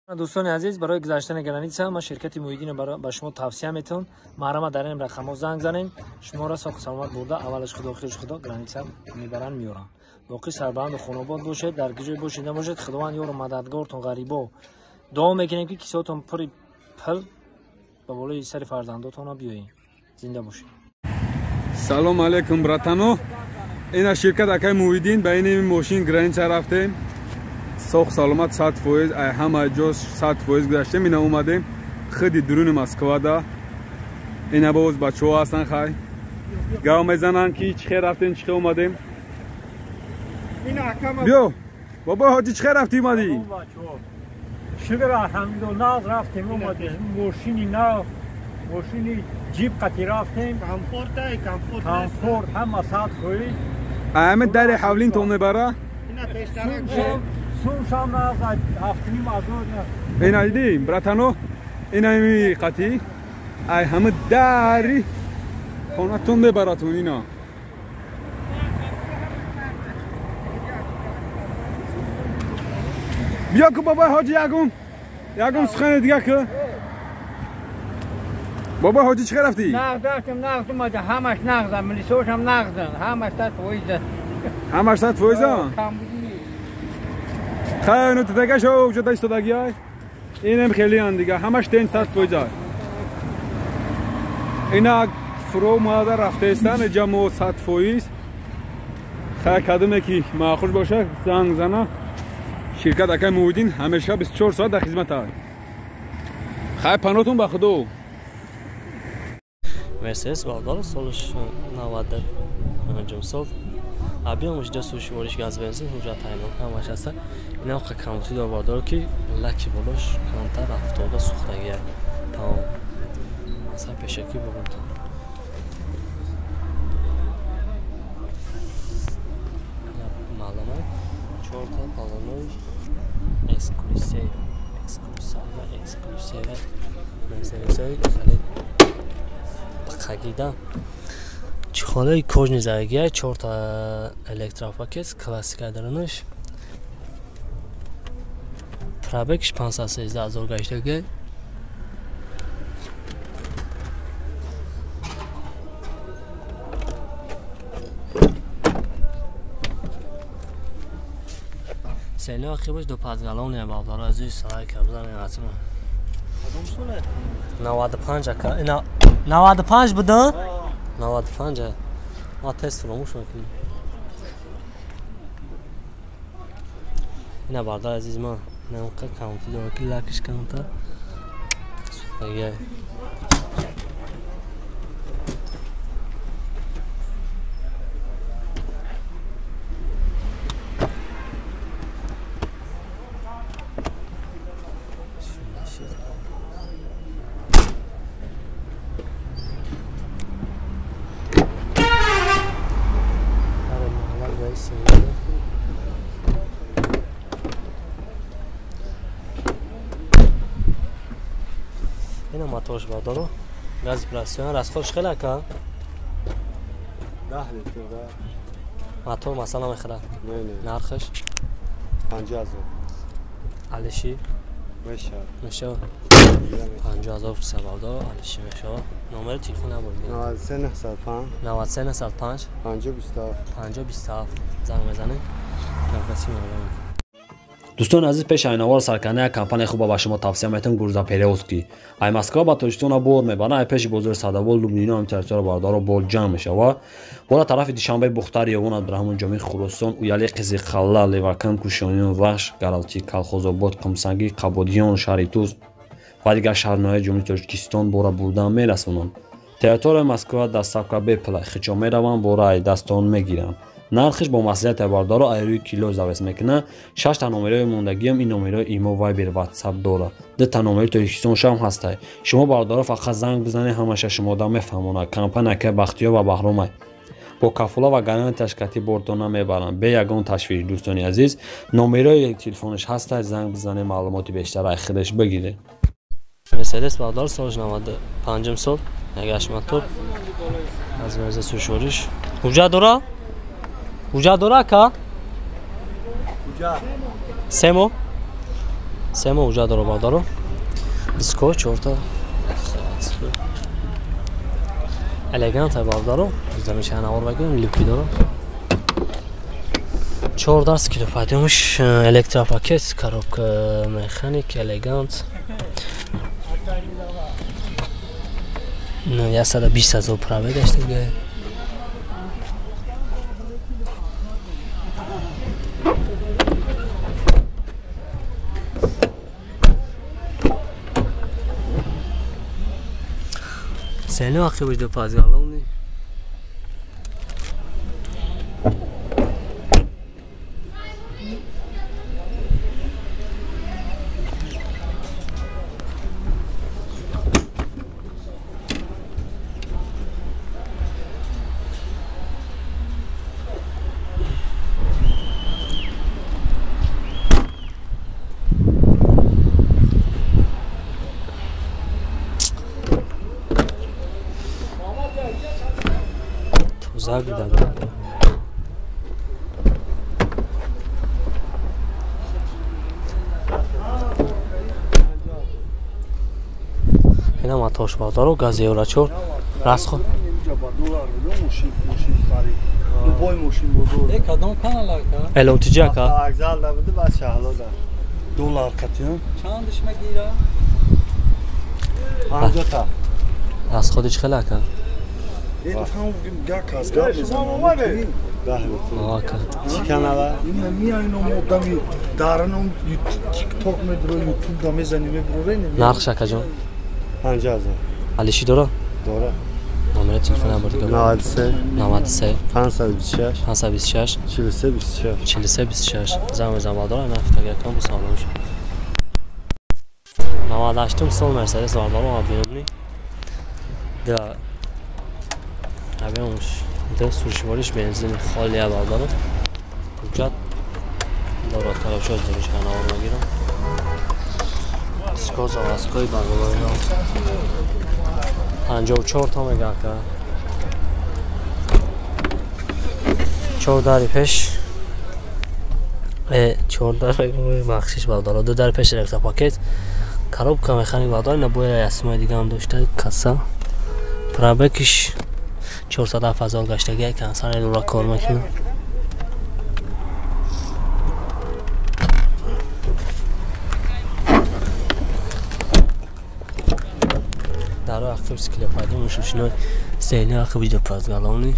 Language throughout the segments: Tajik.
Дӯстони азиз, барои гузаштани граница ман ширкати Муҳиддинро ба шумо тавсия метавон. Маҳрама дар ин рақамҳо занг занем, шуморо соқу саломат бурда, аввалаш худо, охираш худо, граница мебаранд, меоранд. Боқӣ сарбаланду хонобод бошед, дар куҷое бошед набошед, худованд ёру мададгортон. Ғарибо дуо мекунем, ки кисотон пури пул ба болои сари фарзандотона биёед. Зинда бошед. Салом алейкум, братано. Ина ширкат акай Муҳиддин, ба ини мошин граница рафтем. Соқ саломат 100%, ай ҳама ҷо 100% гузаштем, ина омадем худи дуруни Москвада. Ина боз бачаҳо ҳастанд, хай гав мезананд, ки чӣ хел рафтем, чӣ хел омадем. Биё, бобо ҳоҷи, чӣ хел рафтӣ омадӣ? Шукр, алҳамдулиллаҳ, рафтем омадем. Мошини нав, мошини ҷип қати рафтем. Комфорт, комфорт, комфорт, ҳама 100%. Ами дари ҳавлинтон мебара? Сумшам аз 7,5 ҳазор. Ина дидӣ, братано, ина ими қати ай ҳама дари хонатон мебаратон ина. Биё ку, бобои ҳоҷи, ягон сухани дига ку. Бобои ҳоҷи, чӣ хел рафтӣ? Нағз рафтем, нағз омадем, ҳамаш нағза, милисошам нағзан, ҳамаш 100%. Ҳамаш 100%? Хай, ну тадагашо уҷода истодагиай. Инам хелиан дига, ҳамаш тен 100%. Ина фуро омада рафтаистан, иҷа мо 100%. Хай, кадоме ки маъқул боша, занг зана. Ширкат акай Муҳиддин ҳамеша 24 соат дар хизмат аст. Хай, панотон ба худо. Мерседес, бародар, солаш 95 сол. Объёмаш ҷа сӯшвориш, газ, бензин, ҳуҷҷат тайнок ҳамаш ҳаста. Инам камути дор, бародар, ки лаки болош камтар рафтода сӯхтагия. Тамом. Масалан, пешакӣ бигӯм. Маълума чорта балонои эксклюзив, эксклюзив, эксклюзив Мерседесои хеле қагида. Чехолаи кожаный задагия, чорта электропакет, классика дарунаш. Пробегш 513 ҳазор гаштага. Сели ақибаш ду пазгалоне, бародаро азиз, сарай кабзане ҳатман. 95 ака, ина 95 буда? 95. Ма тест фуромӯш мекунем. Ина, бародар азиз, ма инамқа камти дора, ки лакиш камтар сӯхтагиай. Ина моторш, бародаро, гази пластион. Расходш хеле, ака? 10 литр да. Мотор масала мехӯрад? Не, не. Нархаш? 50 000. Алиши? Мешавад. Мешавад. 50 000 бародаро, алиши мешавад. Номери телефон набурдӣ? 93 905. 93 905. 50 27. 50 27 занг мезанем. Навбати меоям. Дӯстони азиз, пеш айнавор саркарда як компанияи хуба ба шумо тавсия метавон: Грузоперевозки. Ай Москва ба Тоҷикистона бор мебаранд, ай пеши бозори Садовод, Лубнино, ҳам территория, бародаро, бор ҷамъ мешавад. Бора тарафи Душанбе, Бухтар, Ёвон, Абдураҳмон Ҷомӣ, Хуросон, Уяли, Қизиқалла, Левакан, Кушониён, Вахш, Гаралчи, Калхозобод, Қумсангӣ, Қабодиён, шаҳри Туз ва дигар шаҳрноҳияи Ҷумҳурии Тоҷикистон бора бурдан мерасонанд. Территорияи Москва доставка бепула, хичо мераванд, бора ай дастон мегиранд. Нархиш бо маслиҳати, бародаро, ай рӯи кило завес мекунад. Шашта номерои мондагиам, ин номерои имо, вайбер, ватсап дорад. Дута номери Тоҷикистон шам ҳастай. Шумо, бародаро, фақат занг бизанед, ҳамаша шумода мефаҳмонад. Компания ка Бахтиёр ва Баҳромай бо кафола ва гарантия ташкилотӣ бортона мебаранд, бе ягон ташвиш. Дӯстони азиз, номерои телефонаш ҳастай, занг бизанед, маълумоти бештар ай худаш бигиред. Мерседес, бародар, соли 95 сол, ягаш мотор аз мерседес сушориш. Ҳуҷҷат дора? Ҳуҷҷат дора, ака? 3 моҳ, Се моҳ ҳуҷҷат дора бародаро. Диско чорта. Элегант бародаро. Замиша навор багирем, люки дора. 14 кило подъёмш, электропакет, коробка механик, элегант. 120 ҳазор пробег гаштага. Сено ақибаш до пазгалони. Тоза буда. Ина матош бародаро, газ евро 4 расход. Любой мошин бозор. Э кадом канал ака? LOTG ака. Вокзал да буду баъд шаҳло да. Доллар қатиён. Чандиш мегира? 50 та. Расходи чӣ хел ака? Гак аз гап мезанам. Чӣ канала? Ина миайном одами дараном TikTok медро, YouTube да мезани мебурен. Нархш акаҷон? 50 ҳазор. Алиши дора? Дора. Номери телефон ам бурдига. 93 93 526 526 43 26 43 26. Занг мезанам бародаро, ина ҳафтага кам бу савдо мешавад. 98 сол Мерседес бародаро объёмный. Да объёмш да сӯршвориш бензини холия бародаро. Ҳуҷҷат дорад, талабшоз дориш канавор мегирам. Диско заводской бародаро. 54 та мега ака. 4 дари пеш. 4 дар бахшиш бародаро, 2 дар пеш электропакет. Коробка механик бародаро, ина бояд ясмои дига ҳам дошта касса. Пробегиш 407 ҳазор гаштагия, кансар дура кор мекунад. Дар ақиб склепади мушушино сени ақиб иҷо пазгалони.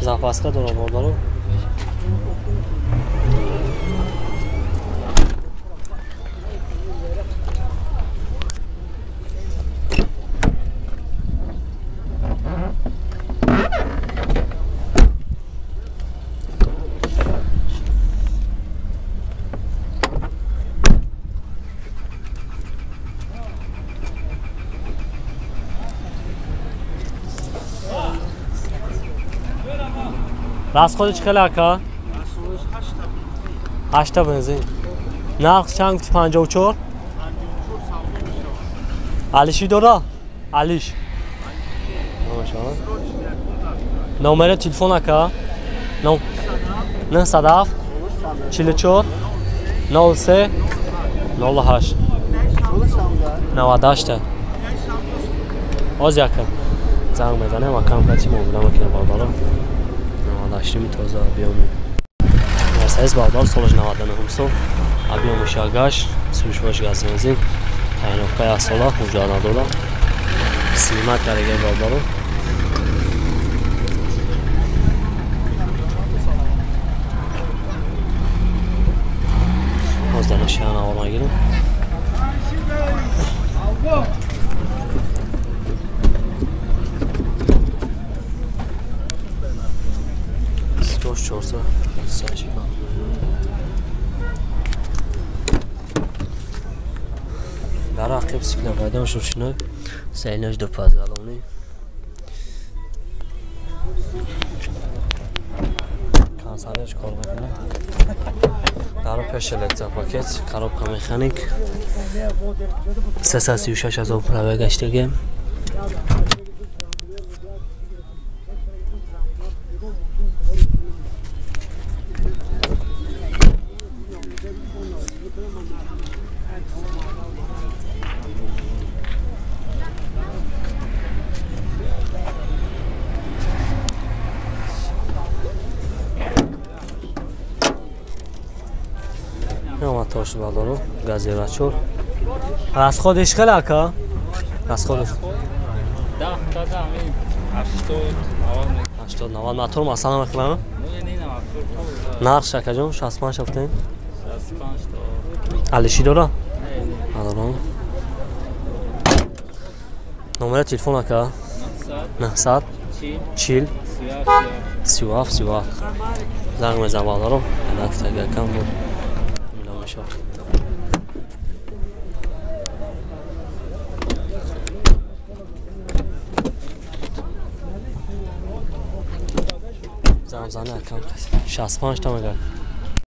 Запаска дора бародаро. Расходи чӣ хеле ака? 8 та бензин. Нарх чанд гуфти? 54? Алиши дора? Алиш. Номери телефон ака? 907 44 03 08 98. Оз яка занг мезанем, акам кати муомила мекунем бародаро. 98 тоза объёми Мерседес бародар, солаш 99 сол, объёми шагаш, сӯшвош газ бензин, тайиновка 1 сола, ҳуҷҷат надора. Снимат кардаги бародаро. Боз дар нашиа навор мегирем. Чорта дар ақиб сикла пайдо шушино сейнош ду пазгалони. Кондиционерш кор мекунад. Дар пеш электропакет, коробка механик. 336 ҳазор пробег гаштагӣ. Моторш бардору газера 4. Расходиш хеле ака? Расходиш 10 та 80 90 мотор масалан мехлам? Нарх акаҷон 65 афтем? 65 то. Алиши дора? Надорам. Номери телефон ака? 900 40 37 37. Занг мезанам бардору. Алак кам буд. Замзани акам 65 та мегар.